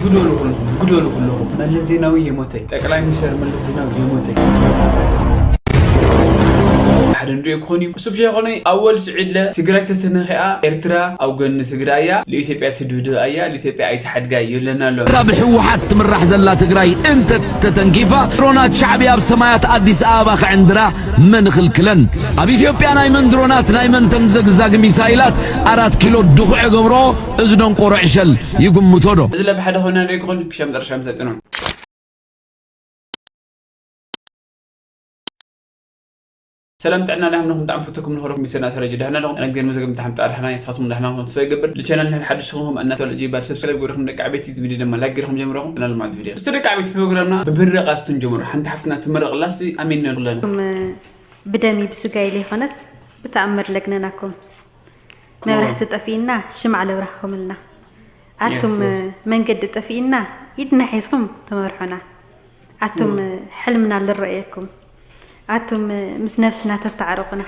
ግደሉ ኩልኹም፣ ግደሉ ኩልኹም። መለስ ዜናዊ የሞተይ፣ ጠቅላይ ሚኒስተር መለስ ዜናዊ የሞተይ። ሓደ ንሪኦ ክኾን እዩ። እሱ ብቻ ይኾነ፣ ኣወል ስዒድለ ትግራይ ተተነኺኣ ኤርትራ ኣብ ጎኒ ትግራይ እያ፣ ንኢትዮጵያ ትድብድብ እያ፣ ንኢትዮጵያ ኣይትሓድጋ የለን ኣሎ። እታ ብህወሓት ትምራሕ ዘላ ትግራይ እንተ ተተንኪፋ፣ ድሮናት ሻዕብያ ኣብ ሰማያት ኣዲስ ኣበባ ክዕንድራ መን ይኽልክለን? ኣብ ኢትዮጵያ ናይ መን ድሮናት ናይ መን ተምዘግዛግ ሚሳይላት ኣራት ኪሎ ድኹዕ ገብሮ? እዚ ደንቆሮ ዕሸል ይግምቶ ዶ? እዚ ለብሓደ ኾነ ንሪኦ ክኾን ክሻ መጨረሻ ምሰጥኖ። ሰላም ጥዕና ዳሕና ኹም ብጣዕሚ ፍቱኩም ንኸረኩም ሚሰና ሰረጅ ዳሕና ኹም ኣነግዜር መዘግም ታሕምጣ ዳሕና ንስኻትኩም ዳሕና ኹም ተሰይ ገብር ልቻናል ንሕን ሓድሽ ኹም ኣናተወለጂ ባል ሰብስክራይብ ገርኩም ደቂ ዓበይቲ እዚ ቪዲዮ ድማ ላይክ ገርኩም ጀምረኹም እና ልማት ቪዲዮ እስቲ ደቂ ዓበይቲ ፕሮግራምና ብምርቃ ስትንጀምሩ ሓንቲ ሓፍትና ትመረቕ ላስቲ ኣሜን ነሩለና። ብደሚ ብስጋይ ዘይኮነስ ብተኣምር ለግነናኩም። መብራህቲ ጠፊእና ሽማዕ ለብራህኹምልና። ኣቱም መንገዲ ጠፊእና ኢድና ሒዝኩም ተመርሑና። ኣቱም ሕልምና ልረእየኩም። ኣቱም ምስ ነብስና ተተዓረቑና።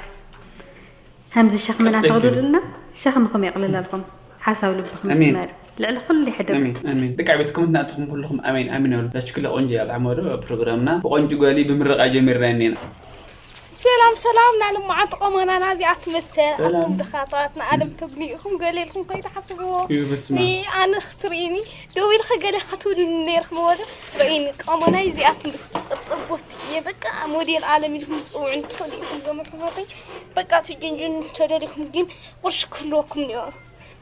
ከምዚ ሸኽምና ተቕልሉልና ሸኽምኹም የቕልለልኩም። ሓሳብ ልብኹም ኣሜን። ይስመር። ልዕሊ ኩሉ ይሕደር። ኣሜን ኣሜን። ደቂ ዓበይቲ ኮመንት ናትኹም ኩልኹም ኣሜን ኣሜን በሉ። ላችክላ ቆንጆ እያ ብጣዕሚ ወዶ ፕሮግራምና ብቆንጆ ጓሊ ብምርቃ ጀሚርና እኒና። ሰላም ሰላም ናልማዓት ቆመናና እዚኣ ትመሰል ሰላም። ኣቱም ድኻታት ንዓለም ተግኒ ኢኹም ገለ ኢልኩም ከይትሓስብዎ እዩ በስመ ኣብ። ኣነ ክትርእይኒ ደው ኢልኸ ገለ ክትብል ነርኩም ወደ ርእይኒ ቆመናይ እዚኣ ትምስል ቅርፂ ቦቲ እየ በቃ ሞዴል ዓለም ኢልኩም ትፅውዑ እንትኽእሉ ኢኹም ዞም ኣሕዋተይ በቃ ትጅንጅን ተደሊኹም ግን ቁርሺ ክህልወኩም እኒኦ።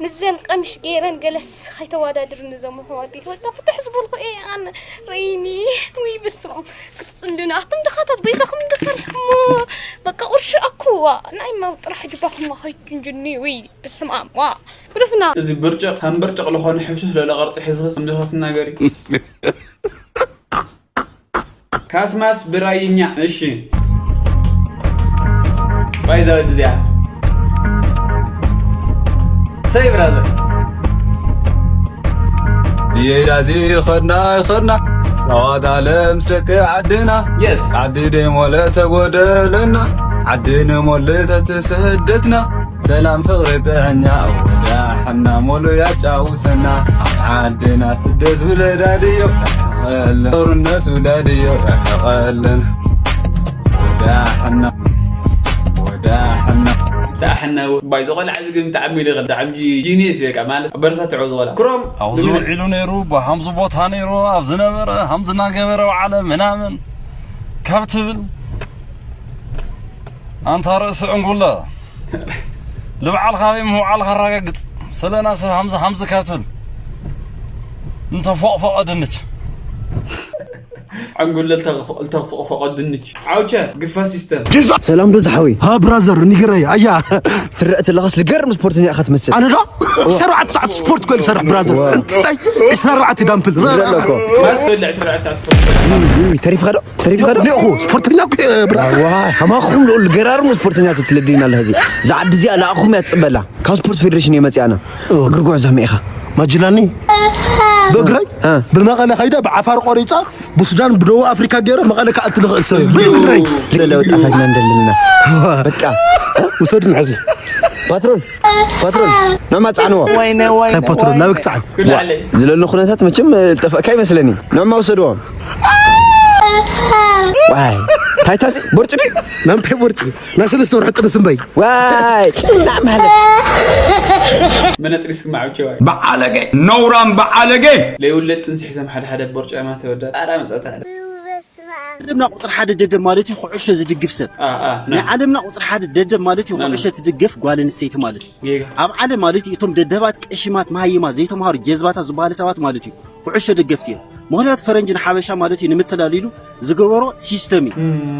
ምስዘን ቀምሽ ገይረን ገለስ ከይተወዳድርኒ ዘምልኹ ኣቢል በቃ ፍትሕ ዝበልኩ እየ ኣነ። ረይኒ ውይ በስመ ኣብ ክትፅልኒ ኣቱም ድኻታት በይዛኹም እንዶ ሰሪሕኩሞ በቃ ቁርሺ ኣኩዋ ናይ ማው ጥራሕ ጅባኹማ ከይትንጅኒ ውይ በስመ ኣብ ዋ ግደፉና። እዚ ብርጭቕ ከም ብርጭቕ ዝኾነ ሕሱስ ለለ ቅርፂ ሕዝኺ ከምዚ ክትናገሪ። ካስማስ ብራይኛ እሺ ባይዛ ወዲ እዚኣ ሰይ ብራዘር። ይዳዚ ኸድና ኸድና ናዋት ዓለም ምስ ደቂ ዓድና የስ ዓዲ ደይሞለ ተጎደለና ዓዲ ንሞልእ ተትስደትና ሰላም ፍቕሪ ጥዕና ወዳሕና ሞሉ ያጫውተና ኣብ ዓድና ስደት ውለዳድዮ ርሕቐለን ጦርነት ውዳድዮ ርሕቐለን ወዳሕና ወዳሕና ዳሕና ባይ ዝቆልዓ እዚ ግን ብጣዕሚ ኢሉ ይኽእል ብጣዕሚ ጂኒየስ እዩ በቃ ማለት ኣበረታትዖ ዝቆልዓ ክሮም ኣብዚ ውዒሉ ነይሩ ብሃምዚ ቦታ ነይሩ ኣብ ዝነበረ ሃምዚ እናገበረ ውዓለ ምናምን ካብ ትብል ኣንታ ርእሲ ዕንጉለ ንባዕልኻ ኣበይ ምውዓልካ ኣረጋግጽ ስለና ሰብ ሃምዚ ሃምዚ ካብ ትብል እንተ ፎቕፎቐ ድንች ዕንጉለ ልተኽፎቐ ድንች ዓውቸ ግፋ ሲስተም ሰላም ዶ ዝሓወይ ها برازر نيجري أيا ትረአ ተለኻስ ልገርም ስፖርተኛ ኢኻ ትመስል أنا لا سرعة ساعة سبورت كل سرح برازر أنت عشرة رعة دامبل ዘለኮ ማስተወለ ዕስራ ዕስራ ስፖርት ተሪፍኻ ዶ ተሪፍኻ ዶ نيخو سبورتني برازر ዋ ሃማኹም ልኡል ገራርሙ ስፖርተኛታት ትለድይና ኣለ ህዚ ዝዓዲ እዚኣ ንኣኹም እያ ትፅበላ ካብ ስፖርት ፌደሬሽን እየ መፅኣና እግሪ ጉዕዞ ከመይ ኢኻ ማጅላኒ ብእግረይ ብመቐለ ከይደ ብዓፋር ቆሪፃ ብሱዳን ብደቡብ ኣፍሪካ ገይረ መቐለ ክኣቲ ልኽእል ሰብ እዩ። ብእግረይ ለወጣታትና እንደልና በቃ ውሰድን ሕዚ ፓትሮል ፓትሮል ናማ ፃዕንዎ ታይ ፓትሮል ናበይ ክፃዕን ክላዕለይ ዝለሉ ኩነታት መቸም ጠፋእካ ይመስለኒ ናማ ውሰድዎም ዋይ ታይታት ቦርጭ ድዩ ናምታይ ቦርጭ ናይ ሰለስተ ወርሒ ጥንስ እምበይ ዋይ ና ማለት መነጥሪስ ክማዓብቸዋይ በዓለገ ነውራም በዓለገ ለይውለድ ጥንሲ ሒዞም ሓደ ሓደ ቦርጫማ ተወዳ ጣራ መፀታ ዓለምና ቁፅሪ ሓደ ደደብ ማለት እዩ ኩዕሾ ዝድግፍ ሰብ ናይ ዓለምና ቁፅሪ ሓደ ደደብ ማለት እዩ ኩዕሾ ትድግፍ ጓል ኣንስተይቲ ማለት እዩ ኣብ ዓለም ማለት እዩ እቶም ደደባት ቀሽማት መሃይማት ዘይተምሃሩ ጀዝባታት ዝበሃሉ ሰባት ማለት እዩ ኩዕሾ ደገፍቲ እዮም ምክንያቱ ፈረንጂ ንሓበሻ ማለት እዩ ንምትላል ኢሉ ዝገበሮ ሲስተም እዩ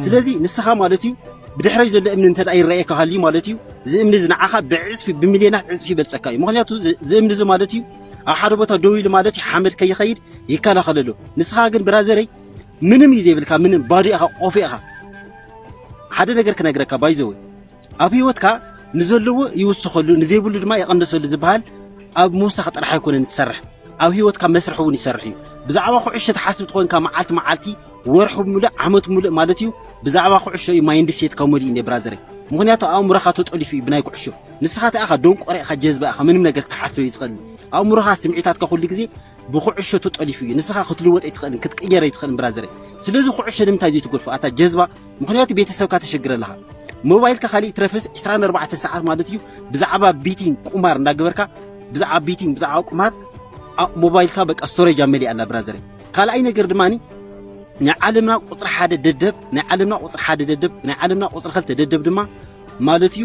ስለዚ ንስኻ ማለት እዩ ብድሕረይ ዘሎ እምኒ እንተ ይረኣየካ ሃልዩ ማለት እዩ እዚ እምኒ እዚ ንዓኻ ብዕፅፊ ብሚልዮናት ዕፅፊ ይበልፀካ እዩ ምክንያቱ እዚ እምኒ እዚ ማለት እዩ ኣብ ሓደ ቦታ ደው ኢሉ ማለት እዩ ሓመድ ከይኸይድ ይከላኸለሉ ንስኻ ግን ብራዘረይ ምንም እዩ ዘይብልካ ምንም ባዶ ኢኻ ቆፎ ኢኻ ሓደ ነገር ክነግረካ ባይዘወይ ኣብ ህይወትካ ንዘለዎ ይውስኸሉ ንዘይብሉ ድማ ይቐንደሰሉ ዝበሃል ኣብ ምውሳኽ ጥራሕ ኣይኮነን ዝሰርሕ ኣብ ህይወትካ መስርሒ እውን ይሰርሕ እዩ ብዛዕባ ኩዕሾ ትሓስብ ትኾንካ መዓልቲ መዓልቲ ወርሑ ሙሉእ ዓመት ሙሉእ ማለት እዩ ብዛዕባ ኩዕሾ እዩ ማይንድ ሴትካ መሊኡ እንደ ብራዘረይ ምኽንያቱ ኣእምሮኻ ተጠሊፉ እዩ ብናይ ኩዕሾ ንስኻ ተኣኻ ደንቆረ ኢኻ ጀዝባ ኢኻ ምንም ነገር ክትሓስብ እዩ ዝኽእል ኣእምሮኻ ስምዒታትካ ኩሉ ግዜ ብኩዕሾ ተጠሊፉ እዩ። ንስኻ ክትልወጥ ኣይትኽእልን፣ ክትቅየር ኣይትኽእልን ብራዘረይ። ስለዚ ኩዕሾ ንምንታይ ዘይትገድፎ ኣታ ጀዝባ? ምኽንያቱ ቤተሰብካ ተሸግረ ኣለኻ። ሞባይልካ ካሊእ ትረፍስ ዕስራን ኣርባዕተን ሰዓት ማለት እዩ ብዛዕባ ቢቲንግ ቁማር እንዳገበርካ ብዛዕባ ቢቲንግ ብዛዕባ ቁማር ሞባይልካ በቃ ስቶሬጅ ኣመሊኣ ኣላ ብራዘረይ። ካልኣይ ነገር ድማ ናይ ዓለምና ቁፅሪ ሓደ ደደብ ናይ ዓለምና ቁፅሪ ሓደ ደደብ ናይ ዓለምና ቁፅሪ ክልተ ደደብ ድማ ማለት እዩ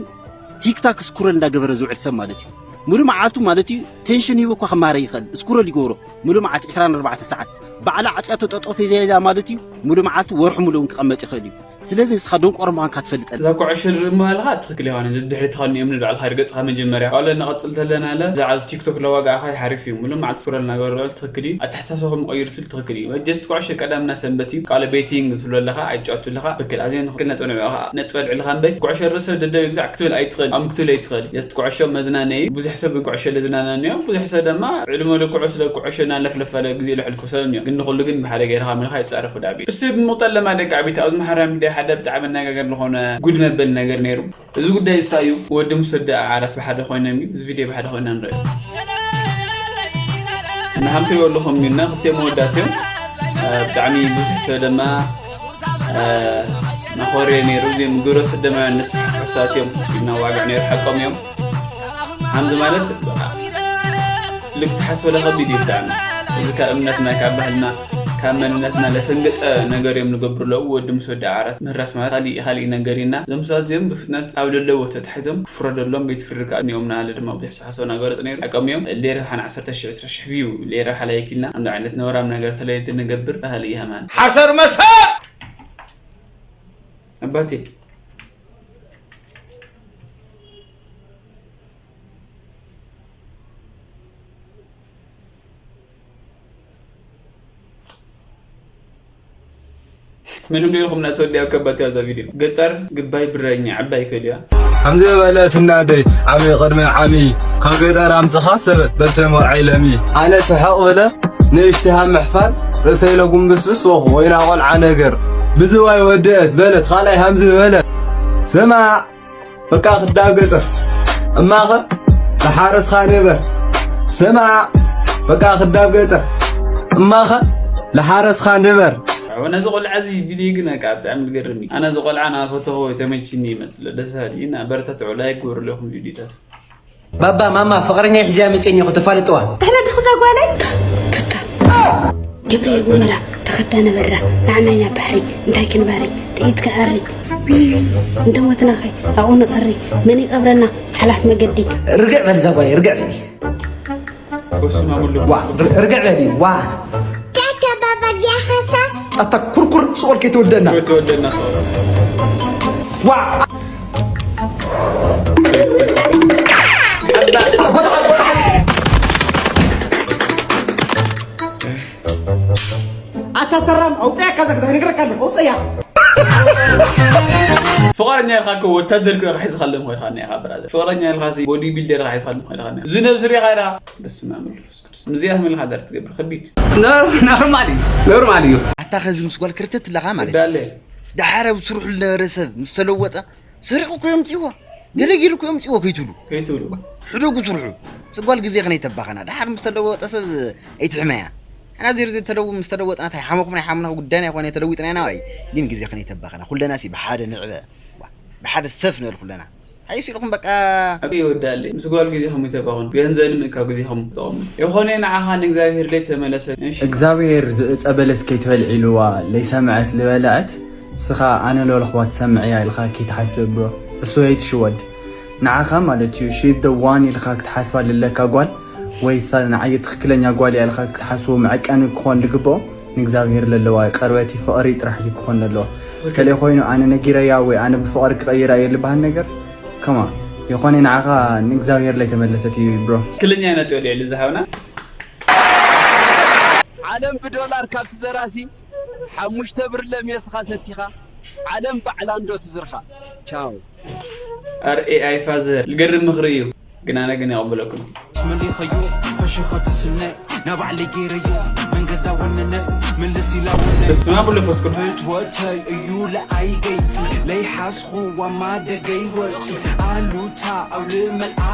ቲክታክ ስኩረል እንዳገበረ ዝውዕል ሰብ ማለት እዩ። ሙሉ መዓልቱ ማለት እዩ ቴንሽን ሂቡ እኳ ክማረ ይኽእል ስኩረል ይገብሮ ሙሉ መዓልቲ ዕስራን ኣርባዕተ ሰዓት ባዕላ ዓፅያቶ ጠጠው ተዘይላ ማለት እዩ ሙሉ መዓልቱ ወርሑ ሙሉ እውን ክቐመጥ ይኽእል እዩ። ስለዚ ንስኻ ደንቆሮ ምዃንካ ትፈልጠ እዛ ኩዕሾ ንርኢ ምባልኻ ትኽክል የዋነ ዝድሕሪ ተኸልኒ እዮም ንልዕልኻ ገፅኻ መጀመርያ ዋለ ንቐፅል ተለና ለ ብዛዕባ ቲክቶክ ለዋጋእኻ ይሓሪፍ እዩ ሙሉ መዓልቲ ስኩረል እናገበረ ልዕል ትኽክል እዩ ኣተሓሳሰብኹም ቀይሩ ትብል ትኽክል እዩ just ኩዕሾ ቀዳምና ሰንበት እዩ ካለ ቤቲንግ ትብሎ ኣለኻ ኣይትጫወቱ ኣለኻ ትኽክል ኣዝዮ ትኽክል ነጥቢ ንዕኻ ነጥቢ ኣልዕልኻ እምበይ ኩዕሾ ርእሰ ደደብ ይግዛዕ ክትብል ኣይትኽእል ኣም ክትብል ኣይትኽእል just ኩዕሾ መዝናነይ ብዙሕ ሰብ ግን ኩዕሾ ለዝናናንዮ ብዙሕ ሰብ ድማ ዕድመ ልክዑ ስለ ኩዕሾ እናለፍለፈለ ግዜ ለሕልፎ ሰብ እዮ ግን ንኩሉ ግን ብሓደ ገይርካ ምልካ ይፃረፉ ዳዕቢ እስቲ ብምቕጠል ለማ ደቂ ዓቢት ኣብዚ ማሕበራዊ ሚድያ ሓደ ብጣዕሚ ኣነጋገር ዝኾነ ጉድ መበል ነገር ነይሩ እዚ ጉዳይ ዝታ እዩ ወዲ ምስ ወዲ ዓራት ብሓደ ኮይኖም እዩ እዚ ቪድዮ ብሓደ ኮይና ንርኢ ንሃምተይ ወለኹም ሚና ክልተ መወዳት እዮም ብጣዕሚ ብዙሕ ሰብ ድማ ናኾርዮ ነይሩ እዚኦም ግብረ ሰዶማውያን ንስሓት እዮም ኢልና ዋግዕ ነይሩ ሓቆም እዮም ሓምዚ ማለት ልክ ትሓስበለ ከቢድ እዩ ብጣዕሚ እዚ ካብ እምነትና ካብ ባህልና ካብ መንነትና ለፈንገጠ ነገር እዮም ንገብሩ ኣለዉ ወዲ ምስ ወዲ ዓራት ምህራስ ማለት ካሊእ ካሊእ ነገር ኢና እዞም ሰባት እዚኦም ብፍጥነት ኣብ ለለዎ ተታሒዞም ክፍረደሎም ቤት ፍርድ ከዓ እኒኦም ናለ ድማ ብዙሕ ዝሓሰቡ ነገረጥ ነይሩ ሓቆም እዮም ሌረ ሓን ዓሰርተ ሽሕ ዕስራ ሽሕ ቪው ሌረ ሓላይ ኪልና እንደ ዓይነት ነውራም ነገር ተለየት ንገብር ባህል ይሃማን ሓሰር መሰ ኣባቴ ምንም ሌልኩም ናተወዲ ኣብ ከባቲ ኣብዛ ቪድዮ ገጠር ግባይ ብረኛ ዓባይ ከድያ ከምዚ በለት እናደይ ዓሚ ቅድሚ ዓሚ ካብ ገጠር ኣምፅኻ ሰበት በልተ መርዓይ ለሚ ኣነ ስሕቕ ብለ ንእሽቲ ሃብ ምሕፋር ርእሰይ ለጉምብስብስ በኹ ወይና ቆልዓ ነገር ብዝዋይ ወደት በለት ካልኣይ ሃምዚ በለት ስማዕ በቃ ክዳብ ገጠር እማኸ ለሓረስኻ ንበር ስማዕ በቃ ክዳብ ገጠር እማኸ ለሓረስኻ ንበር ነዚ ቆልዓ እዚ ቪድዮ ግን በቃ ብጣዕሚ ዝገርም እዩ ኣነ እዚ ቆልዓ ናፈተኹ ተመችኒ ይመፅለ ደስ በሃሊ እና በረታትዑ ላይክ ግበሩ ኣለኹም ቪድዮታት ባባ ማማ ፍቅረኛ ሒዝያ መፅየኒ እኮ ተፋልጥዋ። እህለ ድኽዛ ጓለይ። ገብርኤል ጎመራ ተኸዳ ነበራ ንዓናኛ ባሕሪ እንታይ ክንባሪ ጥይት ክዓሪ እንተሞትናኸ ኣብኡ ንቐሪ መን ይቐብረና ሓላፍ መገዲ ርግዕ በል እዛ ጓለይ ርግዕ በሊ በስመ አብ ወወልድ ወመንፈስ ቅዱስ። ርግዕ በሊ ዋ ቻቻ ባባ እዚኣ ሃሳስ ኣታ ኩርኩር ስቆል ከይተወደና ተወደና ሰው ዋ ኣታ ሰራም ኣውፅያ ካብዛ ገዛ ይነግረካ ኣለኹ ኣውፅያ ፍቕረኛ ኢልካ እኮ ወታደር እኮ ኢኻ ሒዝኻሎም ኮይንካ እኒኻ ብራዘር ፍቕረኛ ኢልካ ሲ ቦዲ ቢልደር ኢኻ ሒዝኻሎም ኮይንካ እኒኻ እዚ ነብሲ ሪኻ ኢኻ በስመ ኣብ መንፈስ ቅዱስ ምስዚኣ መልካ ዳር ትገብር ከቢድ ኖርማል እዩ ኖርማል እዩ ኣታ ኸዚ ምስ ጓል ክርተት ኣለኻ ማለት እዩ ዳለ ደሓር ኣብ ስርሑ ዝነበረ ሰብ ምስ ተለወጠ ሰሪቑ እኮ የምፅእዎ ገለ ገይሩ እኮ የምፅእዎ ከይትብሉ ከይትብሉ ሕደጉ ስርሑ ስጓል ግዜ ከነይተባኸና ደሓር ምስ ተለወጠ ሰብ ኣይትሕመያ ሕና ዜር ዜር ተለዉ ምስ ተለወጥና ታይ ሓመኹም ናይ ሓምና ጉዳይና ይኾነ ተለዊጥና ኢና ዋይ ግን ግዜ ከነይተባኸና ኩለና ሲ ብሓደ ንዕበ ብሓደ ሰፍ ንበል ኩለና ሓይሽ ኢልኩም በቃ ኣበይ ይወዳለይ ምስ ጓል ግዜኹም ይተባኹን ገንዘብ ንምእካብ ግዜኹም ተጠቐሙ የኾነ ንዓኻ ንእግዚኣብሔር ለይተመለሰ እሺ እግዚኣብሔር ዝእፀ በለስ ከይትበልዕ ኢልዋ ለይሰምዐት ልበልዐት ንስኻ ኣነ ለበልኽዋ ትሰምዕ እያ ኢልኻ ከይትሓስብ ብሮ እሱ ኣይትሽወድ ንዓኻ ማለት እዩ she's the one ኢልኻ ክትሓስባ ለለካ ጓል ወይ እሳ ንዓይ ትኽክለኛ ጓል እያ ኢልኻ ክትሓስቦ መዐቀኒ ክኾን ልግብኦ ንእግዚኣብሔር ለለዋ ቀርበቲ ፍቕሪ ጥራሕ እዩ ክኾን ለለዎ ከለ ኮይኑ ኣነ ነጊረያ ወይ ኣነ ብፍቕሪ ክቐይራ እየ ልበሃል ነገር ከማ የኾነ ንዓኻ ንእግዚኣብሔር ለይተመለሰት እዩ ብሮ ትልኛ ነጥዮ ልዕሊ ዝሃብና ዓለም ብዶላር ካብ ትዘራሲ ሓሙሽተ ብርለ ሜስኻ ሰቲኻ ዓለም ባዕላ እንዶ ትዝርኻ ቻው ኣር ኤ ኣይ ፋዘር ዝገርም ምኽሪ እዩ ግን ኣነ ግን የቐብለኩም መሊኸዮ ፈሽኸ ትስነ ናባዕለይ ገይረዮ መንገዛ ወነነ ምልስ ኢላውነ በስመ አብ ወወልድ ወመንፈስ ቅዱስ። ብትወተይ እዩ ለኣይገይፂ ለይሓስኹዋ ማደገይ ወፂ ኣሉታ ኣብ ልመልኣኣ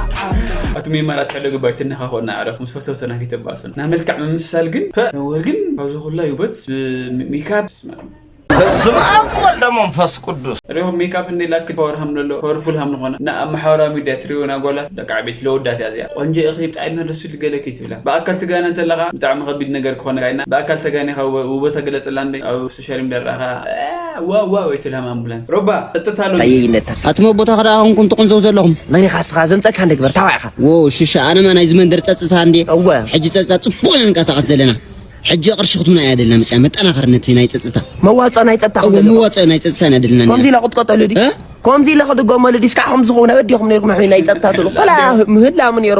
ኣቱም የማን ኣትሕደጉ ባይ ትነኻኾና ኣዕረፍ ምስ ፈተውተና ከይተባእሱን። ናይ መልክዕ ምምስሳል ግን ፐ ነወል ግን ካብዚ ኩላ ውበት ብ- ሜካፕ ስማ- በስመ አብ ወወልድ ወመንፈስ ቅዱስ። ሪኹም ሜካፕ እንደ ላክል ፓወር ሃም ለሎ ፓወርፉል ሃም ዝኾነ እና ኣብ ማሕበራዊ ሚድያ ትሪእወን ኣጓላት ደቂ ዓበይቲ ለወዳት እያ እዚኣ ቆንጆ ኢኺ ብጣዕሚ መለሱ ልገለ ከይትብላ ብኣካል ትጋነ እንተለኻ ብጣዕሚ ከቢድ ነገር ክኾነካ ኢና ብኣካል ተጋኒኻ ውበ- ውበታ ግለፅላ እንደ ኣብ ሶሻል ሚድያ ረኣኻ ዋው ዋው ኣይትብልሃም ኣምቡላንስ ሮባ ጠጥታ ኣሎ እንታይ ይነታ ኣቱም ኣቦታኻ ደኣ ኹንኩም ትቕንዘው ዘለኹም። መን ኢኻ እስኻ ዘምፀካ እንደ ግበር ታዋዕ ኢኻ። ዎ ሽሻ ኣነማ ናይዚ መንደር ፀፅታ እንዴ። እወ። ሕጂ ፀፅታ ፅቡቕ ኢና ንንቀሳቐስ ዘለና። ሕጂ ቅርሺ ክትብና እያ ደልና መፅያ መጠናኸርነት ናይ ፀፅታ። መዋፅኦ ናይ ፀጥታ እወ ክብለሉ። መዋፅኦ ናይ ፀፅታ ኢና ደልና። ከምዚ ኢላ ቁጥቀጠሉ ድዩ? እ? ከምዚ ኢለ ክድገመሉ ድዩ? እስካዕ ከምዚ ክኸውን ኣበዲኹም ነይርኩም ንሕና ናይ ፀጥታ ትብሉ። ፈላ ምህላሙ ነይሩ።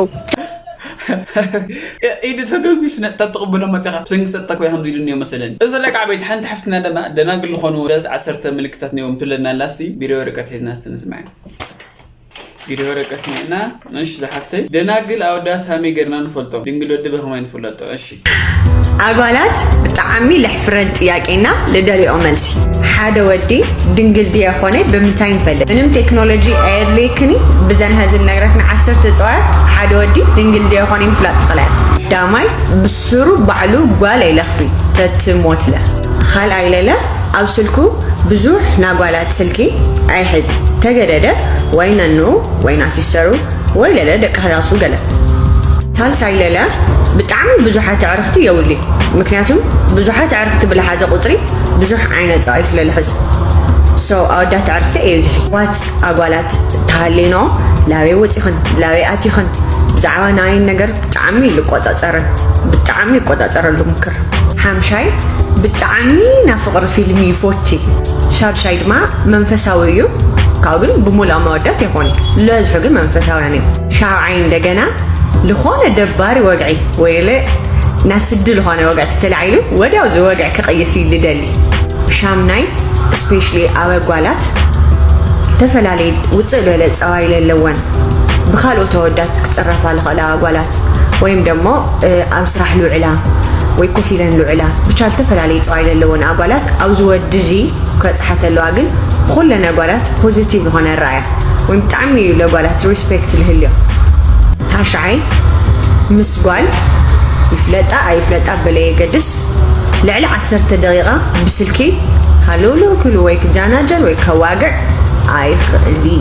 ኢድ ተገቢስ ነጥታት ትቕበሎ መፅኻ ብሰንኪ ፀጥታ ኮይ ከም ኢሉ እኒኦ መሰለኒ እዚ ለቃ ቤት ሓንቲ ሓፍትና ደማ ደናግል ዝኾኑ ወዳት ዓሰርተ ምልክታት ነዎም ትብለና ኣላ እስቲ ቢሮ ወረቀት ሄድና እስቲ ንስማዕ ቢሮ ወረቀት ኒዕና እሺ ዝሓፍተይ ደናግል ኣወዳት ሃመይ ገርና ንፈልጦም ድንግል ወዲ በኸማይ ንፍለጦ እሺ ኣጓላት ብጣዕሚ ለሕፍረን ጥያቄና ልደልኦ መልሲ ሓደ ወዲ ድንግል ድየ ኮነ ብምንታይ ንፈልጥ ምንም ቴክኖሎጂ ኣየድልየክኒ ብዘን ሀዚ ልነግረክኒ ዓሰርተ ፀዋር ሓደ ወዲ ድንግል ድየ ኮነ ምፍላጥ ትኽእለ ዳማይ ብስሩ ባዕሉ ጓል ኣይለኽፊ ተትሞትለ ካልኣይ ለለ ኣብ ስልኩ ብዙሕ ናጓላት ስልኪ ኣይሕዝ ተገደደ ወይ ነኑ ወይ ናሲስተሩ ወይ ለለ ደቂ ክላሱ ገለ ሳልሳይ ለለ ብጣዕሚ ብዙሓት ኣዕርኽቲ የውሊ ምክንያቱም ብዙሓት ኣዕርኽቲ ብልሓዘ ቁፅሪ ብዙሕ ዓይነት ፀዋይ ስለ ልሕዝ so ኣወዳት ኣዕርኽቲ እየ ዝሒ ዋት ኣጓላት ተሃሊኖ ላበይ ወፂኽን ላበይ ኣቲኽን ብዛዕባ ናይን ነገር ብጣዕሚ ልቆፃፀርን ብጣዕሚ ይቆፃፀረሉ ምክር ሓምሻይ ብጣዕሚ ናብ ፍቕሪ ፊልም ይፎቲ ሻድሻይ ድማ መንፈሳዊ እዩ ካብኡ ግን ብሙሉእ መወዳት ይኾን ለዝሑ ግን መንፈሳውያን እዩ ሻብዓይ እንደገና ልኾነ ደባሪ ወግዒ ወይለ ናስዲ ልኾነ ወግዒ ተተላዒሉ ወዲያው ዝወግዒ ክቕይስ እዩ ልደሊ ሻምናይ ስፔሽሊ ኣብ ኣጓላት ዝተፈላለየ ውፅእ ዝበለ ፀባይ ለለወን ብካልኦት ኣወዳት ክፅረፋ ልኽእላ ኣጓላት ወይም ደሞ ኣብ ስራሕ ልውዕላ ወይ ኮፍ ኢለን ልውዕላ ብቻ ዝተፈላለየ ፀባይ ለለወን ኣጓላት ኣብዚ ወዲ እዚ ከፅሓ ተለዋ ግን ኩለን ኣጓላት ፖዚቲቭ ዝኾነ ኣረኣያ ወይም ብጣዕሚ እዩ ለጓላት ሪስፔክት ልህልዮ ታሽዓይ ምስ ጓል ይፍለጣ ኣይፍለጣ በለ የገድስ ልዕሊ ዓሰርተ ደቂቓ ብስልኪ ሃለውለው ክሉ ወይ ክጃናጀን ወይ ከዋግዕ ኣይኽእል እዩ።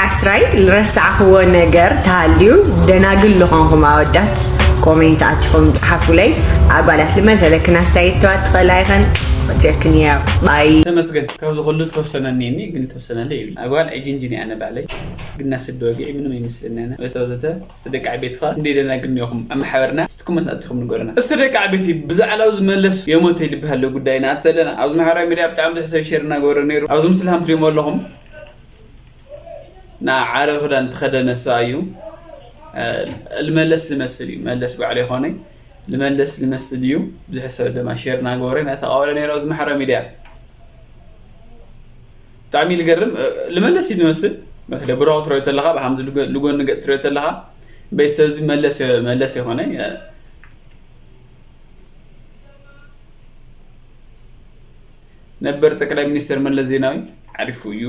ዓስራይ ልረሳዕኽዎ ነገር ተሃልዩ ደናግል ልኾንኹም ኣወዳት ኮሜንት ኣቲኹም ጸሓፉለይ ኣጓላት ልመሰለክን ኣስተያየት ተዋት ትኽእላ ይኸን ፈትየክን እያ ባይ። ተመስገን ካብዚ ኩሉ ዝተወሰነ እኒኒ ግን ዝተወሰነለ ይብል ኣጓል ዕጅንጅን እያ ነባዕለይ ግና ስዲ ወግዒ ምንም ኣይመስለና ኢና ወይስ ወዘተ እስቲ ደቂ ዓቤትኻ እንደ ደናግል እኒኹም ኣብ ማሕበርና እስቲ ኮመንት ኣቲኹም ንገሩና እስቲ ደቂ ዓቤት ብዛዕላዊ ዝመለስ የሞተ ይልብሃል ጉዳይ ንኣት ዘለና ኣብዚ ማሕበራዊ ሚድያ ብጣዕሚ ብዙሕ ሰብ ሸር እናገበረ ነይሩ ኣብዚ ምስሊ ሃምትሪሞ ኣለኹም ንዓረብ ክዳን ዝተኸደነ ሰብኣይ እዩ። ልመለስ ልመስል እዩ። መለስ ባዕሉ ይኾነ ልመለስ ልመስል እዩ። ብዙሕ ሰብ ደማ ሼር እናገበረ እናተቓወለ ነይሩ ኣብዚ ማሕበራዊ ሚድያ። ብጣዕሚ ልገርም ልመለስ እዩ ልመስል። በተለይ ብራው ትሪኦ ተለኻ ብሃምዚ ልጎ- ልጎኒ ገጥ ትሪኦ ተለኻ በይ ሰብዚ መለስ መለስ ይኾነ ነበር ጠቅላይ ሚኒስተር መለስ ዜናዊ ዓሪፉ እዩ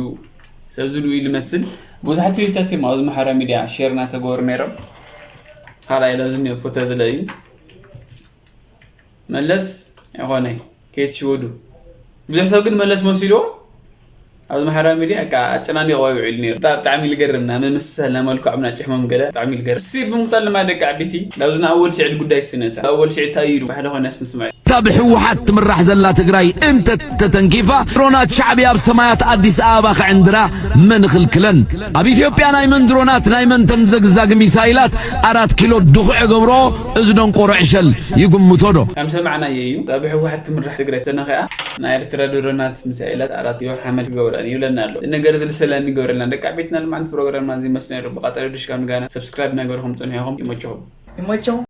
ሰብ ዝሉ እዩ ዝመስል ብዙሓት ትዊታት እዮም ኣብዚ ማሕበራዊ ሚድያ ሼር እናተገበሩ ነይሮም ካልኣይ ለዚ ፎቶ ዝለ እዩ መለስ ይኾነ ከየትሽወዱ ብዙሕ ሰብ ግን መለስ መሲልዎ ኣብዚ ማሕበራዊ ሚድያ በቃ ኣጨናኒቕዋ ይውዕል ነይሩ። ብጣ- ብጣዕሚ ልገርም ና ምምስሰል ና መልክዖም ና ጭሕሞም ገለ ብጣዕሚ ልገርም። እስቲ ብምቕጻል ድማ ደቂ ዓበይቲ ናብዚ ንኣወል ስዒድ ጉዳይ እስቲ ነታ ኣወል ስዒድ እንታይ ኢሉ ባሕሊ ኾነ እስቲ ንስምዕ። እታ ብህወሓት ትምራሕ ዘላ ትግራይ እንተተተንኪፋ ድሮናት ሻዕብያ ኣብ ሰማያት ኣዲስ ኣበባ ክዕንድራ መን ኽልክለን? ኣብ ኢትዮጵያ ናይ መን ድሮናት ናይ መን ተምዘግዛግ ሚሳይላት ኣራት ኪሎ ድኹዕ ገብርኦ እዚ ደንቆሮ ዕሸል ይግምቶ ዶ? ከም ሰማዕናዮ እዩ እታ ብህወሓት ትምራሕ ትግራይ ተነኺኣ ናይ ኤርትራ ድሮናት ሚሳኤላት ኣራት ኪሎ ሓመድ ክገብረን ይብለና ኣሎ። እዚ ነገር እዚ ልሰላም ይገብረልና። ደቂ ዓበይትና ልማዕንቲ ፕሮግራምና እዚ መስሎ ነይሩ። ብቐጻሊ ድሽካ ንጋና ሰብስክራይብ እናገበርኩም ጽንሑ ኢኹም። ይመችኹም። ይመችኹም።